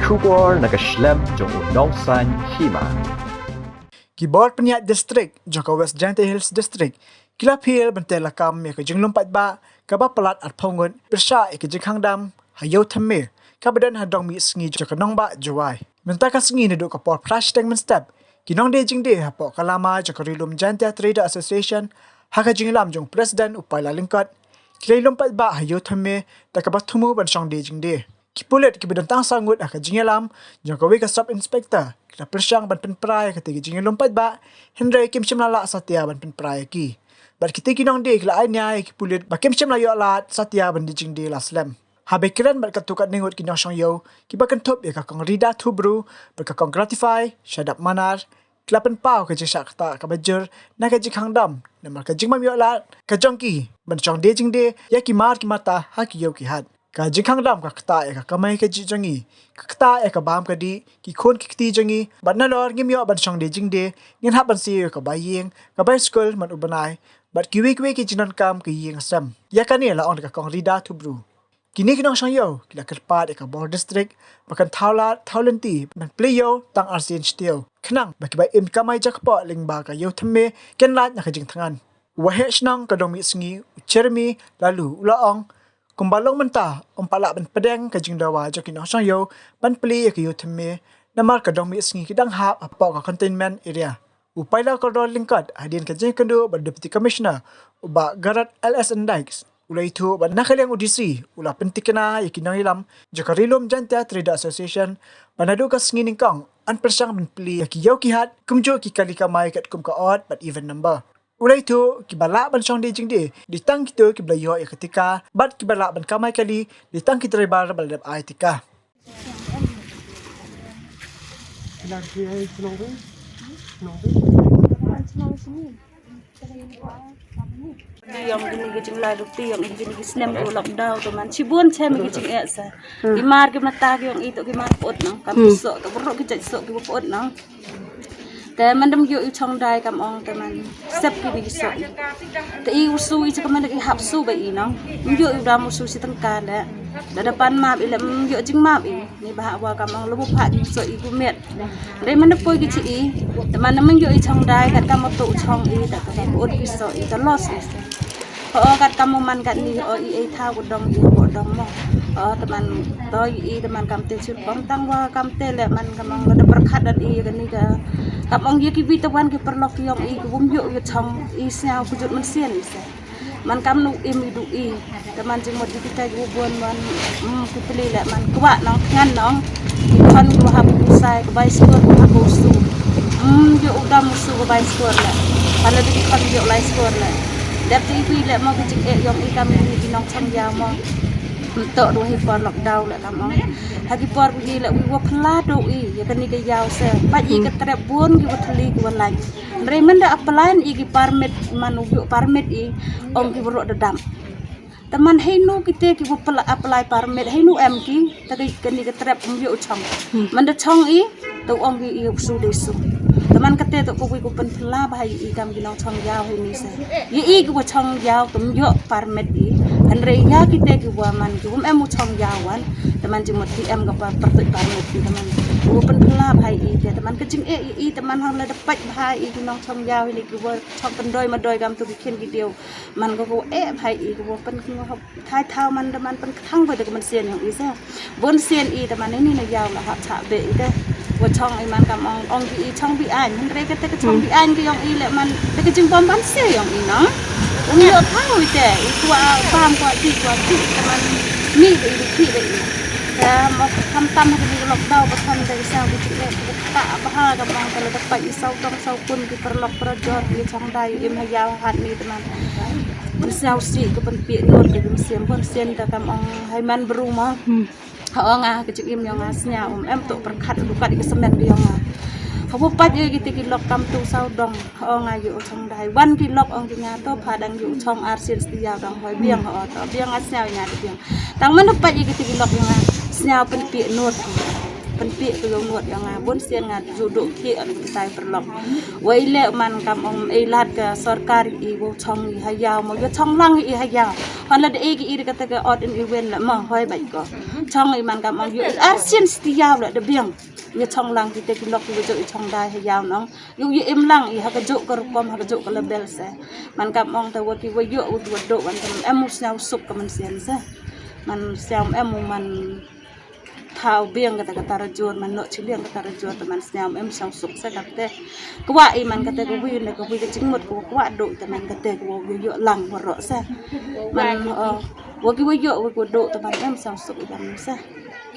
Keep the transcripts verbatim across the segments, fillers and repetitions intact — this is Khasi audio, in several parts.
Khubor na ka shlem jong u nongsan hima. Ki bor pynïaid district jong ka West Jaintia Hills District ki la appeal ban tei lakam ïa ka jinglum paidbah kaba palat arphew ngut pyrshah ïa ka jingkhang dam ha Ïew Thymme kaba don ha dong mih sngi jong ka nongbah Jowai. Mynta ka sngi naduh ka por phra shiteng mynstep ki nongdie jingdie hapoh ka lama jong ka Ri-lum Jaintia Trader Association ha ka jingïalam jong u President u Paila Lyngkot ki la ïalum paidbah ha Ïew Thymme da kaba thmu ban shong die jingdie. Ki pulit kiba don tang saw ngut ha ka jingïalam jong kawei ka sub inspector ki la pyrshang ban pynpra ïa kata ka jingïalum paidbah, hynrei kim shym la lah satia ban pynpra ïa ki. Bad kita ki nongdie ki la ai nia ïa ki pulit ba kim shym la ïoh lad satia ban die jingdie la slem. Haba kren bad katto katne ngut ki nongshong ïew kiba kynthup ïa ka Kong Rida Thubru bad ka Kong Gratify Shadap Manar, ki la pynpaw ka jingshah ktah kaba jur na ka jingkhang dam namar ka jingbym ïoh lad ka jong ki ban shong die jingdie ïa ki mar ki mata ha ki ïew ki hat. Ka jingkhang dam ka ktah ïa ka kamai kajih jong ngi, ka ktah ïa ka bam ka dih, ki khun ki kti jong ngi, bad nalor ngim ïoh ban shong die jingdie, ngin hap ban siew ïa ka bai ïing, ka bai skul man u bnai, bad kiwei kiwei ki jingdonkam ka ïing sem. Ïa kane la ong da ka Kong Rida Thubru. Kine ki nongshong ïew ki la kyrpad ïa ka bor district ba kan thaw lad thaw lynti ban plie ïew tang arsien shi taïew, khnang ba kiba im kamai jakpoh lyngba ka Ïew Thymme kin lait na ka jingthngan. U waheh shnong ka dong mih sngi u Jeremy Laloo u la ong, kumba long mynta ym pat lah ban pdiang ka jingdawa jong ki nongshong ïew ban plie ïa ka Ïew Thymme namar ka dong mih sngi ki dang hap hapoh ka containment area. U Paila Kordor Lyngkot hadien ka jingkynduh bad Deputy Commissioner u Bah Garod L S N Dykes u la ïathuh ba na ka liang u D C u la pyntikna ïa ki nongïalam jong ka Ri-lum Jaintia Trader Association ba naduh ka sngi nyngkong yn pyrshang ban plie ïa ki ïew ki hat kumjuh ki kali kamai katkum ka odd bad even number. U la ïathuh kiba lah ban shong die jingdie dei tang kito kiba la ïoh ïa ka tika bad kiba lah ban kamai kali dei tang ki driver ba la dep ai tika. Ïong kine ki jinglai ruti, ïong kine ki snem ko lockdown to man shibun shem ki jingeh sa. Ki mar ki mata ki ïong i to ki mar put nang kam ki soh to bro ki jait soh ki put nang. Te man dam ïoh i chong dai kam ong te man sep ki ni ki soh. Te i u su i chaka man i hap su ba i nang. Ym ïoh i dam u su shi tangka le. Da da pan map i le ym ïoh jingmap i. Ni ba ha wa kam ong lu bu pha ki soh i ku met. Dei man da poi ki chi i. Te man da man ïoh i chong dai kat kam to chong i da ka ut ki soh i ka loss i. Ho kat kam mo man kat ni ho i ei thaw ko dong i ko dong mo. Ho te man to i te man kam te chut bang tang wa kam te le man kam ong da pyrkhat da i ka ni ka. Kam ong ye ki bi te wan ki pyrlok yong i ko bum yo yo chong i sñiaw ko jut man sien i se. Man kam nu im i du i. Te man jingmut i ki tai ko bun wan mm ki pli le man kwah nong thngan nong. Ki khon ko ha bu sai ko bai skur ko ha ko su. Mm yo u dam su ko bai skur le. Pala di ki khon yo lai skur le. Dep te i pli le mo ki jingeh yong i kam i ki nong chong yaw mo. Nto du hi por lockdown le kam ong. Ha ki por wi le wi wa phla do i ya kani ka yaw se. Pat i ka trep bun ki wa thli ki wa lain. Hynrei mynda apply i ki permit man u yu permit i ong ki wa ruh da dam. Te man hei nu kite ki wa pla- apply permit hei nu em ki te ka kani ka trep um yu chong. Mynda chong i te ong ki i u su dei su. Te man kate te ko wi ko pynphla ba hei i kam ki nong chong yaw hei ni se. Ye i ki wa chong yaw tum yu permit i. Hynrei ya kite ki wa man ki um em u chong yaw wan. Te man jingmut ki em ka pa permit ki te man. Ko pynphla ba hei i te te man ka jingeh i te man hang la da pait ba hei i ki nong chong yaw hei ni ki wa chong pyndoi ma doi kam tu ki khin ki diew. Man ko ko eh ba hei i ko pyn ko hap thai thau man da man pyn khang ba da ko man sien yong i sa. Bun sien i da man ini na yaw la hap cha be i da. Wa chong i man kam ong ong ki i chong bi ain. Hynrei ka te ka chong bi ain ki yong i le man da ka jingbam ban se yong i nang. Ung yo thau i te i kwa bam kwa ti kwa ti da man mi ba i ki ba i. Ka mo kam tam ha ki lockdown ba tham da i sa ki ti le ka ta ba ha ka mang ka la da pa i sau tong sau pun ki perlok perjor ki chong dai im ha yaw hat ni da man. Pynsiaw si ka pynpih nur ka pynsiam pynsian ka kam ong hai man bru ma. Ha ong ah ka jingim yong ah sñiaw um em to pyrkhat u kat ka semen ka yong ah. Ha bu pat ye ki te ki lok kam tu saw dong ha ong ah yu u chong dai wan ki lok ong ki nga to pha dang yu u chong ar sien sti yaw dong hoi biang ha o to biang ah sñiaw nga biang. Tang man u pat ye ki te ki lok yong ah sñiaw pynpih nur. Pynpih ka ïa u ngut ïa nga bun sien nga ju duh ki an ki tai pyrlok. Wei leh man kam ong ei lad ka sorkar i wow chong i ha ïaw mo ïa chong lang i ha ïaw. Hon la da ei ki i da kata ka ot in i wen la mo hoi bait ko. Chong i man kam ong ïa i ar sien sti ïaw la da biang. Ïa chong lang ki te ki lok ïa ju i chong dai ha ïaw nong. Ïa ïa im lang i ha ka ju ka rukom ha ka ju ka label se. Man kam ong ta wa ki wa ïoh wa ki wa duh wan kam em u sñiaw suk ka man sien se. Man sñiaw em u man thaw biang kata kata rajur man noh chiliang kata rajur ta man sñiaw em sñiaw suk se kate. Kwah i man kate ka wi ne ka wi ka jingmut ka kwah duh ta man kate ka wa ïoh lang waroh se. Man wa ki wa ïoh wa ki wa duh ta man em sñiaw suk i dang se.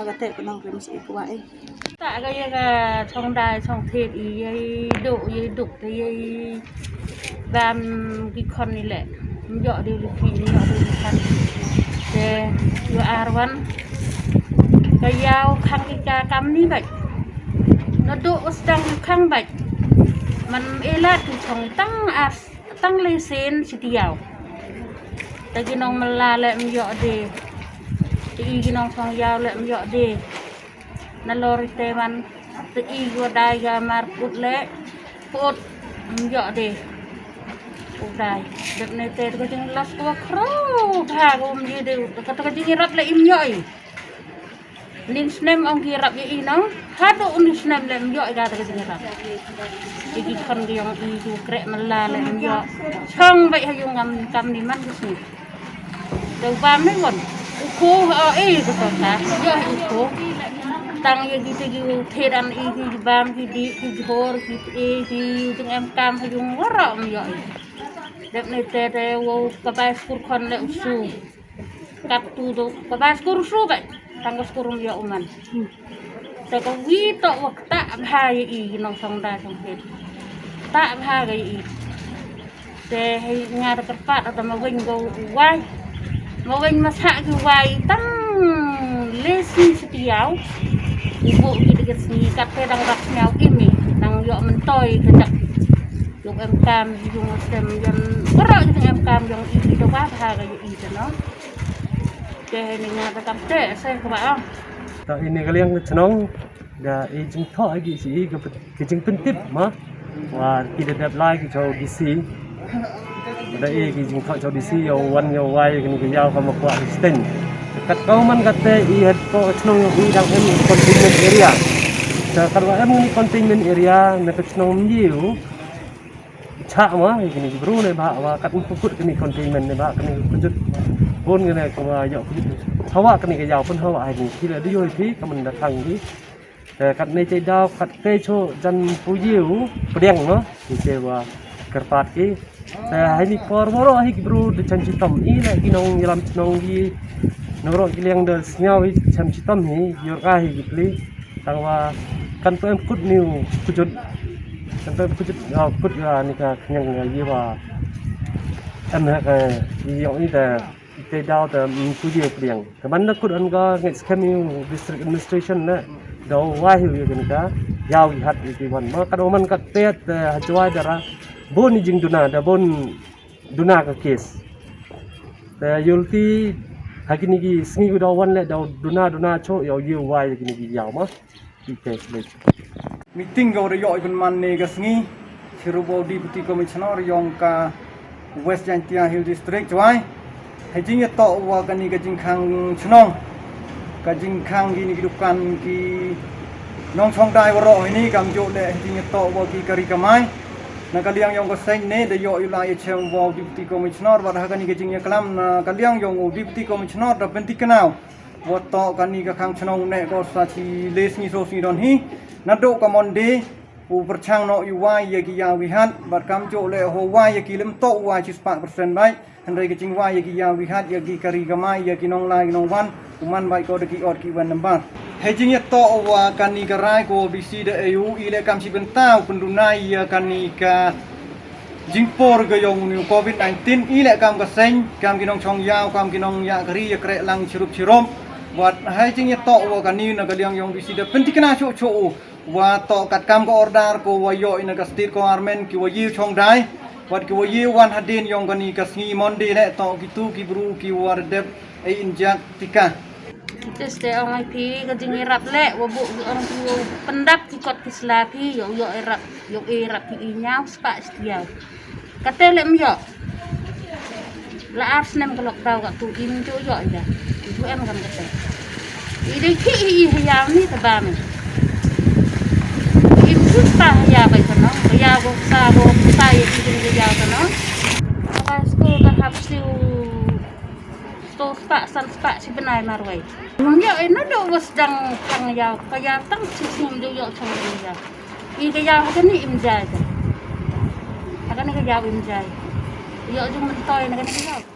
Kate ka nong rim se i kwah i. Ta ka ïa ka chong dai chong thied i ïa i duh ïa i duk te ïa i bam ki khon i leh. Ym ïoh dei li phi ym ïoh dei li khan. Te ïa ar wan ka ïaw khang ki ka kam ni bait. Na duh u sdang khang bait. Man e la tu chong tang ar tang le sen si ti ïaw. Ta ki nong mala leh ym ïoh dei. Ti i ki nong chong ïaw leh ym ïoh dei. Na lori te man te i go dai ga mar put le put ym ïoh de u dai. Dep ne te ko jing las ko khro tha ko ym ye de ko to jing rap le im ïoh i. Nin snem ong ki rap ye i nong ha do nin snem le ym ïoh i ga to jing rap. I ki khon ki ong i ju krek mala le ym ïoh. Chong bai ha yung ngam kam ni man ko sni. Dau bam ne won. U ko ha e ko ta. Yo u ko. Tang ye ki te ki u the dan i ki bam ki di ki jhor ki e ki jing em kam ha yung wara um yo. Dep ne te te wo ka bai skur khon le u su. Kat tu do ka bai skur su bai. Tang ko skur um yo uman. Te ka wi to wa ta bha ye i nong song da song phet. Ta bha ga ye i. Te hei nga da kyrpad da ma weng go u wai. Ma weng ma sa ki wai tang le sngi sitiaw. U bu ki da sngi kat te dang rap sñiaw imi nang yo mentoi ka jak. Yung em kam yung sem yon. Kara yung em kam yung i da wa bha ga ye i da no. Te hei ni nga da kam te se ka ba. Ta ini ka liang chnong da i jingthoh agi si i ka jingpyntip ma wa ki da dep lai ki chaw D C. Da i ki jingthoh chaw D C yow wan yow wai kini ki yaw ka ma kwah ki steng. Kat kau man kate i het ko chnong yow i dang em containment area. Da kat wa em ni containment area na ka chnong mjiu. Cha ma kini ki bru ne ba wa kat pukut kini containment ne ba kini kujut. Bon kini ko wa yow kujut. Hawa kini ki yaw pun hawa ai ni ki da yow pi ka man da thang ki. Te kat ne te daw kat te cho jan pu yu pdiang no. Ki te wa kyrpad ki. Te hai ni por moro hi ki bru de chan chitom i le ki nong yalam chnong ki nong ro ki liang de sñiaw hi chan chitom hi yor ka hi ki pli. Tang wa kan to em kut niu kujut. Kan to em kujut ga kut ga ni ka khñiang ga yi wa. Em ha ka yi yong i te. Te daw te mtu ye pdiang. Te ban da kut an ga ngeit skhem yu district administration ne. Daw wai yu ye ka yaw i hat i ki wan. Ma ka daw man ka te te ha jwai dara. Bon i jing duna da bon duna ka case. Te yulti ha kini ki sngi u daw wan le daw duna duna cho yow ye wai kini ki yaw ma. Meeting ka wa da yoh i pynman ne ka sngi chirup wa u Deputy Commissioner yong ka West Jaintia Hill District Jowai. Hei jingïatoh wa kani ka jingkhang chnong ka jingkhang kini ki dukan ki nongchong dai waroh hini kamjooh le hei jingïatoh wa ki kari kamai. Na ka liang yong ka seng ne da yoh i la i chem wa u Deputy Commissioner bad ha kani ka jingïaklam na ka liang yong u Deputy Commissioner da pyntikna wa toh kani ka khang chnong ne ko sa chi le sngi so sngi don hi. Naduh ka Monday u pyrchang noh yu wai ya ki ya wihat bad kamjooh le ho wai ya ki lem toh wai chi spah percent bai. Hynrei ka jingwai ya ki ya wihat ya ki kari kamai ya ki nonglai nongwan u man bai ko da ki ot ki wan nambar. Hei jingïatoh wa kani ka rai ko B C da A U i le kam chi bynta u pynduna ya kani ka jingpor ka yong u Covid nineteen i le kam ka seng kam ki nongchong yaw kam ki nongya kari ya kreh lang chirup chirup. Wat hei jingïatoh wa kani na ka liang yong B C da pyntikna chuh chuh u wa toh kat kam ka order ko wa yoh i na ka state government ki wa yi chong dai. Wat ki wa yi wan hadien yong kani ka sngi Monday le toh ki tu ki bru ki wa dep ei injak tika. Te stay ong ai phi ka jingïarap leh, wa buh ki ong ki u pyndap ki kot ki sla phi, ïoh ïoh ïarap, ïoh ïarap phi i ñiaw spah shi taïew. Kata leh ym ïoh. La ar snem ka lockdown ka tu im ju ïoh ïa. Ju em kam kata. I dei ki i i ïaw ni ta ba mi. Im ju ta ïa bai kono. Ïa go sa go sa ïa i dei ïa kono. Ka school ka hap siu. Sto spah, san spah shi bnai marwei. Nang ïoh ina do was dang tang ïaw, ka ïaw tang shi snem do ïoh chang do ïaw. I ka ïaw ha kani im jai ka. Ha kani ka ïaw im jai. Ïoh jung myntoi na kani ka ïaw.